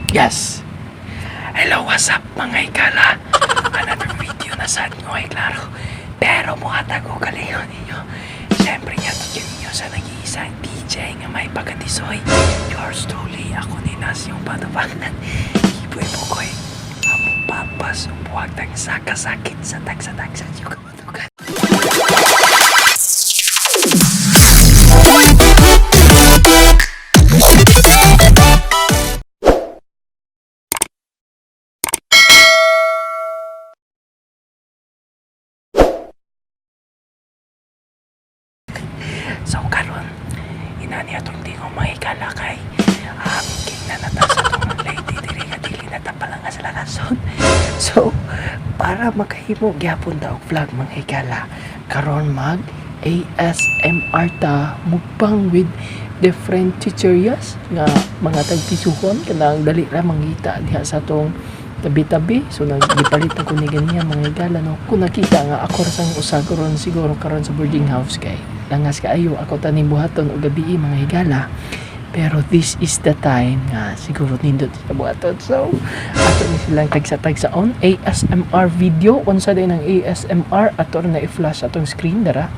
Yes! Hello, what's up, mga higala? Another video na sad nyo ay klaro. Pero muhatag ko kalingaw ninyo. Siyempre, yatod yun ninyo sa nag-iisang DJ nga may pagkatisoy. Yours truly, ako ni Nas yung patabangan. Iboy Bukoy. Among papas, buwag tang sakasakit sa tagsa-tagsa. Yung kamatugan. So karon inani atong tingong mga higala kay king na nata sa atong lady diri nga dili na ta pala nga sila kason. So para makahimo gyapon ta og vlog, mga higala, karon mag ASMR ta, mukbang with different chicherias nga mga tagpisuhon kanang dali ra mangita diha sa atong tabi-tabi. So naggipalit ako ni ganiya, mga higala, no. Kung nakita nga ako ra sang usa karon siguro karon sa boarding house kay langas kaayo ako taning buhaton og gabi, mga higala, pero this is the time nga siguro nindot sa buhaton. So ato ni silang tagsa-tagsaon ASMR video. Unsa din ang ASMR, ato na i-flash atong screen dara.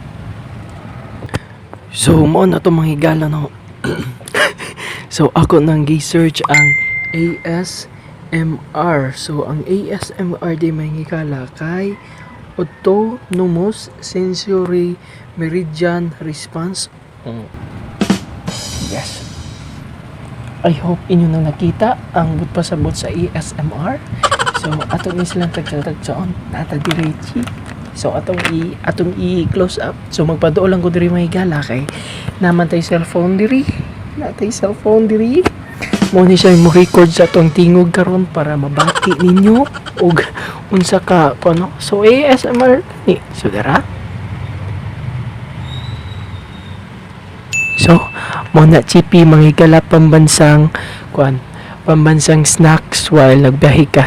So mo na to, mga higala, no. So ako nang gi-search ang ASMR. So ang ASMR di, mga higala, kay Autonomous Sensory Meridian Response. Yes. I hope inyo nang nakita ang but pasabot sa ASMR. So ato ni silang tagsa-tagsaon nata diretsi. So atong i-close up. So magpaduol lang ko diri, mga higala, kay naman tay cellphone diri. Natay cellphone diri. Mo ni siya mo record sa atong tingog karon para mabati ninyo og unsa ka kuno. So ASMR ni. So dara. So mo na chippy, mga higala, pambansang kuan, pambansang snacks while nagbiyahe ka.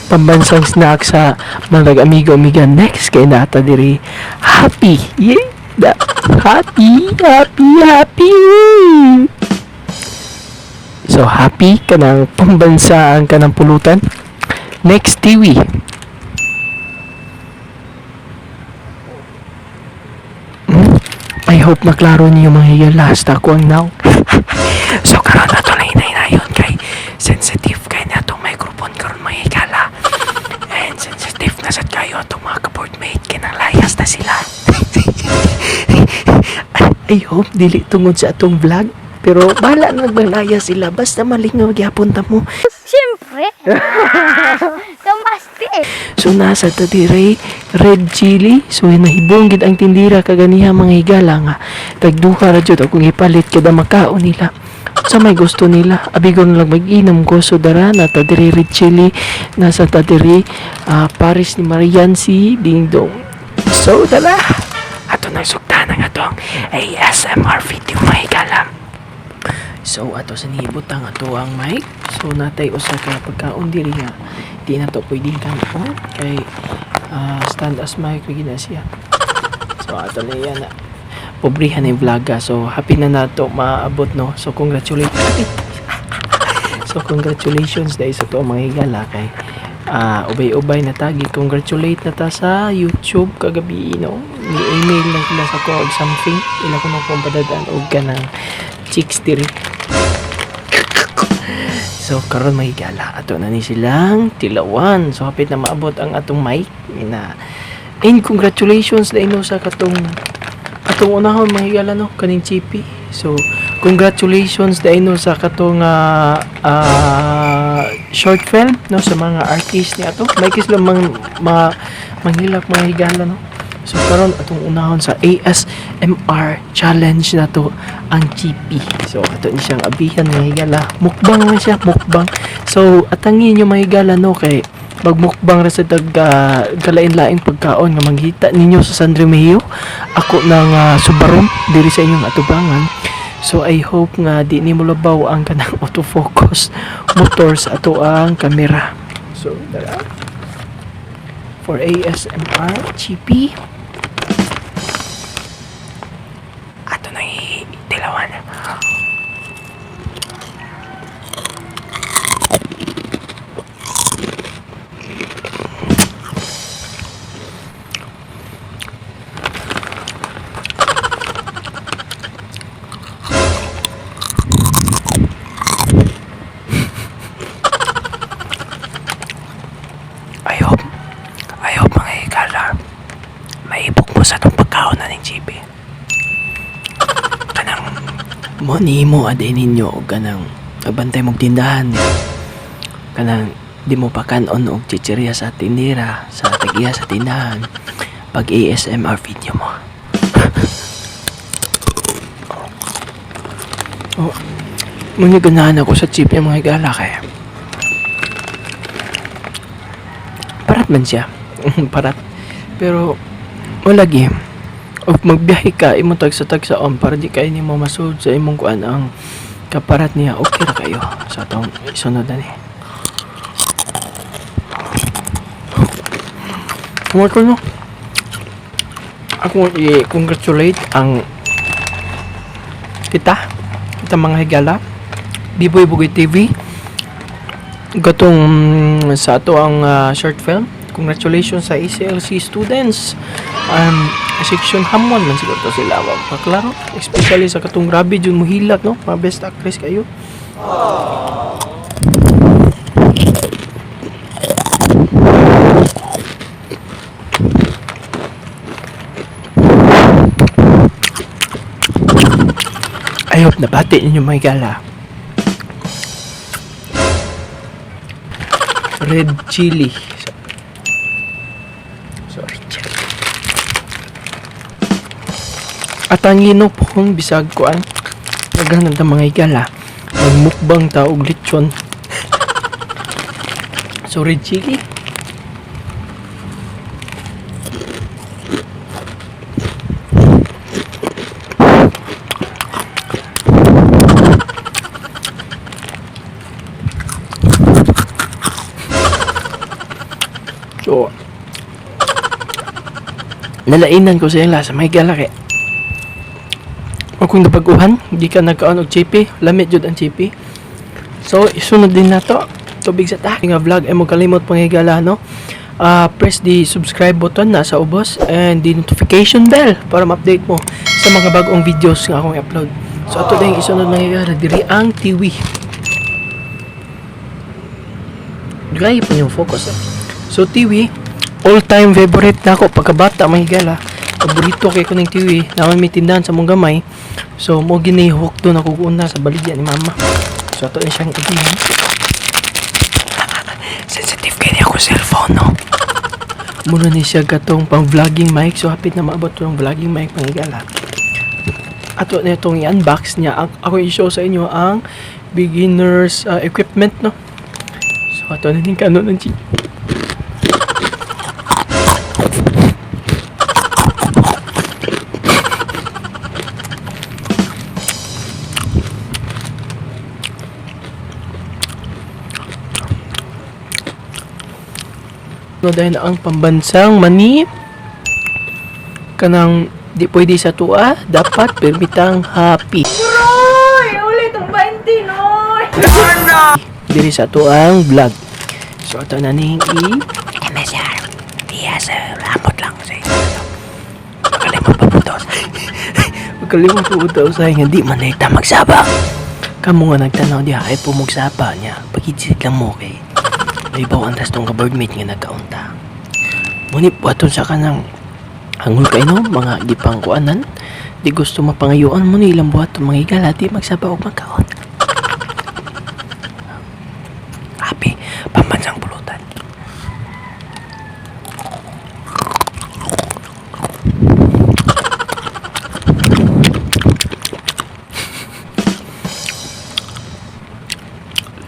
Pambansang snacks sa mga amigo amiga. Next kay nata diri happy. Yeah. Happy, happy, happy. So happy kanang pambansa ang kanang pulutan. Next, tiwi. I hope maklaro niyo, mga higala. Hasta ako ang now. So karon ato na hinay-hinayon kay sensitive kay na atong microphone karon, mga higala. And sensitive na sad kayo atong mga ka-boardmate, kinanglayas na sila. I hope dili tungod sa atong vlog. Pero bahala na nagbalaya sila basta malingaw gyapon ta mo. Siyempre. Kamasti eh. So nasa ta dire red chili. So nahibong gid ang tindira kaganiha, mga higala, nga tagduha ra jud akong ipalit kada makaon nila. Sa may gusto nila, abigon lang mag-inom ko. So dara na ta dire red chili, nasa ta dire Paris ni Marian si Ding Dong. So dara ato nang sugdan ang atong ASMR video, mga higala. So ato sa nibutang ato ang mic. So natay usa ka pagkaon diri nga di na to pwedeng kaon kay stand as mic lagi na siya. So ato na yan na. Pobrihan yung vlog ah. So happy na nato maabot, no. So congratulate. So congratulations dahil sa to, mga higala, kay ubay-ubay na tagi congratulate na ta sa YouTube kagabi, no. Ni-email lang sila sa ko og something ila ko nung padadaan og kanang chicks diri. So karon, mga higala, ato na ni silang tilawan. So hapit na maabot ang atong mic ina. And congratulations na ino sa katong atong unahon, mga higala, no, kaning chippy. So congratulations na ino sa katong short film, no, sa mga artist ni ato. May sila mang ma, manghilak, mga higala, no. So karon atong unahon sa ASMR challenge na to ang GP. So ato ni siyang abihan, mga higala. Mukbang na siya, mukbang. So atangin niyo, mga higala, no, kay magmukbang ra sa tag kalain-laing pagkaon nga manghita ninyo sa San Remigio. Ako nang subarom diri sa inyong atubangan. So I hope nga di nimo labaw ang kanang autofocus motor sa ato ang kamera. So dara for ASMR GP. Ato nang tilawan. Mo nimo aday ninyo og kanang nagbantay mong tindahan, kanang di mo pa kanon og chichirya sa tindera, sa tagiya sa tindahan, pag ASMR video mo. Oh, muna ganahan ako sa chip yung mga higala kaya parat man siya. Parat. Pero wala gi. Og magbiyahe ka, imo tagsa-tagsaon para di kay nimo masud sa imong kuan ang kaparat niya. Okay ra kayo sa atong isunod na ni. Kumot ko, no? Ako i-congratulate ang kita, kita mga higala, Biboy Bugoy TV, gatong sa ato ang short film. Congratulations sa ACLC students. Section Hamon man siguro to sila. Wa pa klaro. Especially sa katong grabe jud muhilak, no? Mga best actress kayo. I hope nabati ninyo, mga higala. Red chili. Sorry, chili. At ang ino po kung bisag ko ang naghanap ng mga higala. Magmukbang ta og lechon. So red chili. So, nalainan ko sa lasa, may higala kay o kung nabaguhan, di ka nagkaon og chippy, lamit jud ang chippy. So, isunod din nato tubig sa ta. Nga vlog ay mo kalimot pang higala, no? Press the subscribe button na sa ubos and the notification bell para ma-update mo sa mga bagong videos nga akong i-upload. So, ato din isunod, mga higala, diri ang tiwi. Gaya pa yung focus eh. So, tiwi, all-time favorite na ako pagkabata, mga higala. Paborito kay ko ng tiwi. Naman may tindahan sa mong gamay. So, mo ginihok doon ako una sa baligya ni mama. So, ato na siyang ibihin. Sensitive kaya niya ako cellphone, no? Muna ni siya katong pang vlogging mic. So, hapit na maabot tong vlogging mic, mga higala. Ato na itong i-unbox niya. Ako i-show sa inyo ang beginner's equipment, no? So, ato na din kano ng chi. No, dahil ang pambansang mani kanang di pwede sa tuwa, dapat permitang happy. Uy, ulit ang 20, noy! Diri sa tuang vlog. So ato na ning i MSR. Diya sa lamot lang sa inyo. Pagkalimot pa po to. Pagkalimot po to sa inyo, di man na magsaba. Kamu nga nagtanaw diha ay pumugsaba niya. Pagitsit lang mo kay. May baw ang tong ka-birdmate nga nagkaunta. Ngunit buhaton sa kanang hangol kay no, mga gipangkuanan. Di gusto mapangayuan mo ni ilang buhaton mga higala, di magsaba og magkaon. Happy pambansang pulutan.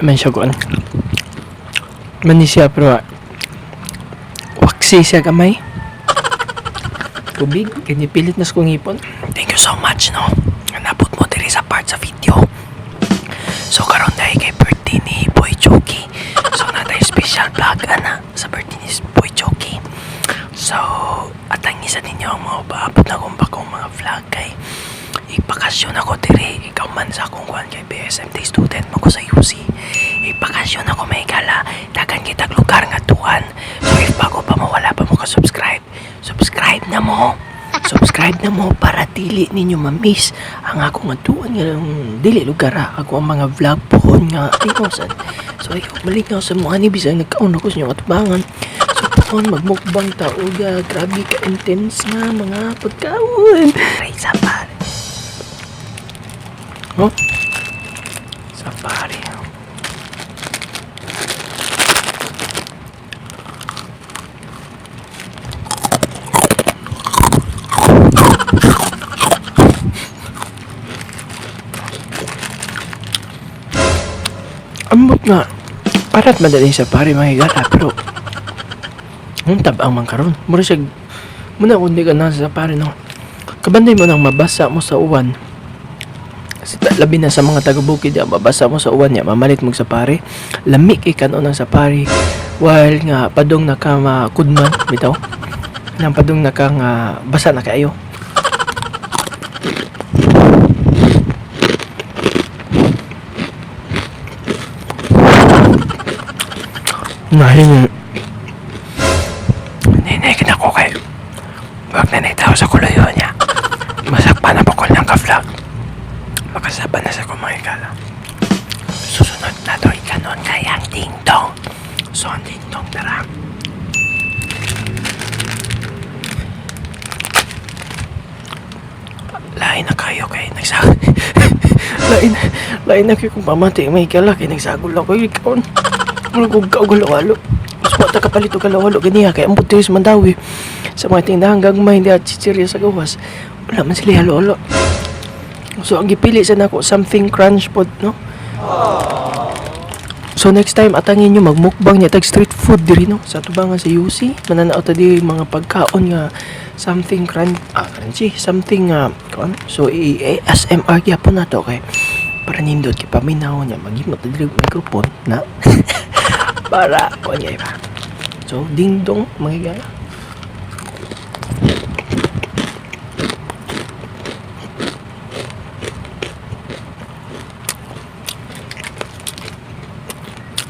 Man siya kuan. Man ni siya pero waksi siya gamay. Tubig, kanya pilit na sa kong ngipon. Thank you so much, no? Nabot mo diri sa part sa video. So karon dahil kay birthday ni Boy Chucky. So natay special vlog ana sa birthday ni Boy Chucky. So atang isa ninyo ang mga paabot na kong bagong mga vlog kay ipakasyon ako diri, ikaw man sa akong kuan kay BSMT student mo ko sa UC. Ipakasyon ako may gala, dagan kitag lugar nga tuan. So if bago pa mo, wala pa mo ka-subscribe, subscribe na mo. Subscribe na mo para dili ninyo ma-miss ang akong atuan nga dili lugar ha. Ako ang mga vlog po nga tingosan. So I hope malingaw sa mga ni bisag nagkaon ako sa inyong atubangan. So pohon magmukbang ta uga, grabe ka intense nga mga pagkaon. Right sa par. No? Safari. Ambot nga. Parat madali sa pare mga higala pero ang tabang man karon. Mura siya muna kung di ka na sa pare no. Kabanday mo nang mabasa mo sa uwan. Labi na sa mga taga-bukid ya, mabasa mo sa uwan ya, mamalit mo sa pare. Lami kay kanon ang sapari. While nga padong na ka makudman bitaw. Nang padong na ka nga basa na kaayo. Nahingi. Ninay na ko kay. Wag na tao sa kulayo niya. Masakpan na bukol ng ka-vlog. Makasaba na sa kumakikala. Susunod na to ikanon kay ang ding-dong. So ang ding-dong tara. Lain na kayo kay nagsag. Lain lain na kayo kung pamati may kala kay nagsagol ako ikaw. Mura kog kaugalo-alo. Mas wa ta kapalit og halo-halo ganiha kay ambot diri sa Mandawi. Sa mga tindahan gagmay hindi at chichirya sa gawas. Wala man sila halo-halo. So ang gipili sa nako something crunch pod no. So next time atangin nyo magmukbang niya tag street food diri no sa tubangan sa UC mananaw ta diri mga pagkaon nga something crunch crunchy something nga kuan. So i-ASMR gyapon nato kay para nindot kay paminaw niya maghimot ta diri og microphone na para kuan gyud ba. So ding dong mga higala.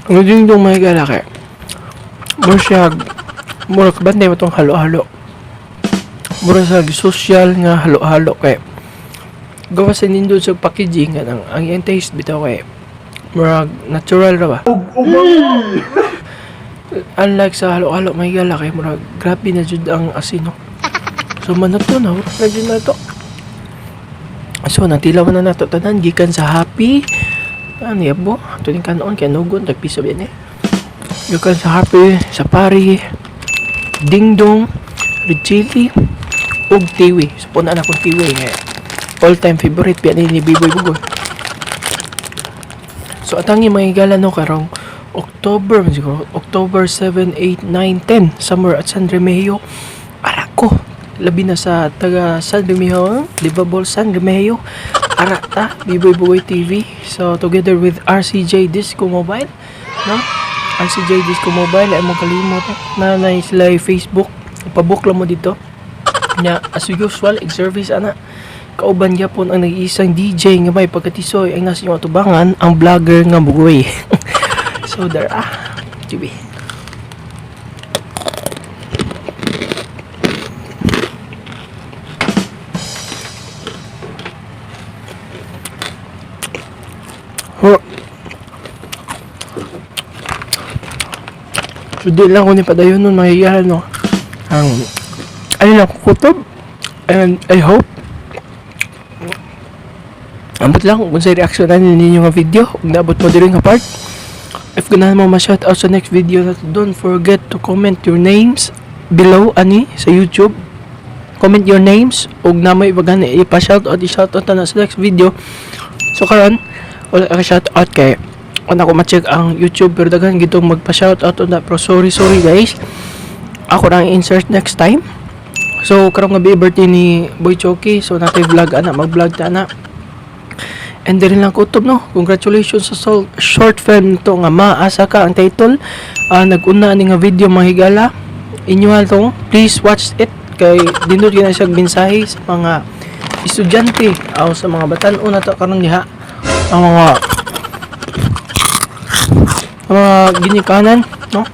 Ang ding dong mga higala kay mura siya mura kabantay mo tong halo-halo. Mura sa social nga halo-halo kay gawa sa nindot sa packaging nga ang iyang taste bitaw kay murag natural ra ba. Unlike sa halo-halo mga higala kay murag grabe na jud ang asin no. So man na to na, na jud na to. So natilaw na nato tanan gikan sa Happy. Ano yabo? Ato ning kanon kay nugon tag piso bien eh. Gikan sa Happy, sa Pari, Dingdong, Red Chili, ug Tiwi. So puna na akong Tiwi nga all time favorite biya ni Biboy Bugoy. So atangi mga higala no karong October man siguro, October 7, 8, 9, 10 somewhere at San Remigio. Ara ko labi na sa taga San Remigio, Livable San Remigio. Ara ta Biboy Bugoy TV. So together with RCJ Disco Mobile, no? RCJ Disco Mobile ay mo kalimot na na sila Facebook. Ipabook lang mo dito. Nya as usual, service ana. Kauban gyapon ang nag-iisang DJ nga may pagkatisoy ang nasa inyong atubangan, ang vlogger nga bugoy. So there TV. Ho. So di lang ko ni padayon nun mga higala no. Ang ano lang kutob and I hope ambot lang kung sa reaction na ninyo nga video kung naabot mo diri nga part. If ganahan mo ma-shout out sa next video na to, don't forget to comment your names below ani sa YouTube. Comment your names ug na may ibagani ipa-shout out, i-shout out na sa next video. So karon wala ka shout out kay wala ko ma-check ang YouTube pero daghan gitong magpa-shout out na pero sorry sorry guys. Ako na ang insert next time. So karon nga birthday ni Boy Choki, so natay vlog ana, mag-vlog ta ana. And din lang kutob no. Congratulations sa short film to nga Maasa Ka ang title. Nag-una ani nga video mga higala. Inyo to, please watch it kay dindot gyud na siya mensahe sa mga estudyante o sa mga batan-on na to karon diha. Ang mga ginikanan no.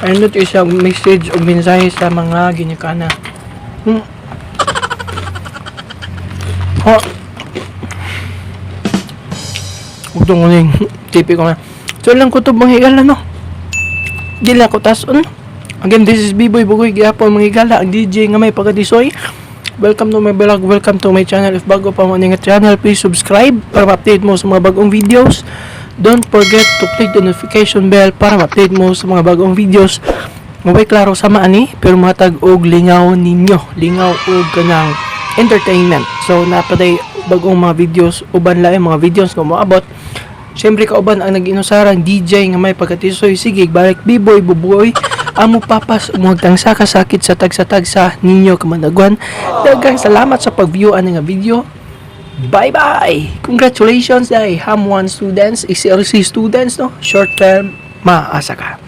Ayun dito siya message o mensahe sa mga ginikanan. Ho. Ugtong ko ning tipi ko nga. So lang kutob mga higala no. Di lang ko tason. Again, this is Biboy Bugoy gihapon mga higala, ang DJ nga may pagadisoy. Welcome to my vlog, welcome to my channel. If bago pa mo nga channel, please subscribe para ma-update mo sa mga bagong videos. Don't forget to click the notification bell para ma-update mo sa mga bagong videos. Mabay klaro sama ani, pero matag og lingaw ninyo, lingaw og kanang entertainment. So napaday bagong mga videos, uban lain mga videos nga moabot. Siyempre, kauban ang nag-inusarang DJ nga may pagkatisoy, sige, balik biboy, buboy, amo papas, umuhagtang sakasakit sa tagsa-tagsa ninyo kamanagwan. Daghang salamat sa pag-view ani nga video. Bye-bye! Congratulations dahil HAM 1 students, ECLC students, no? Short film, maasa ka.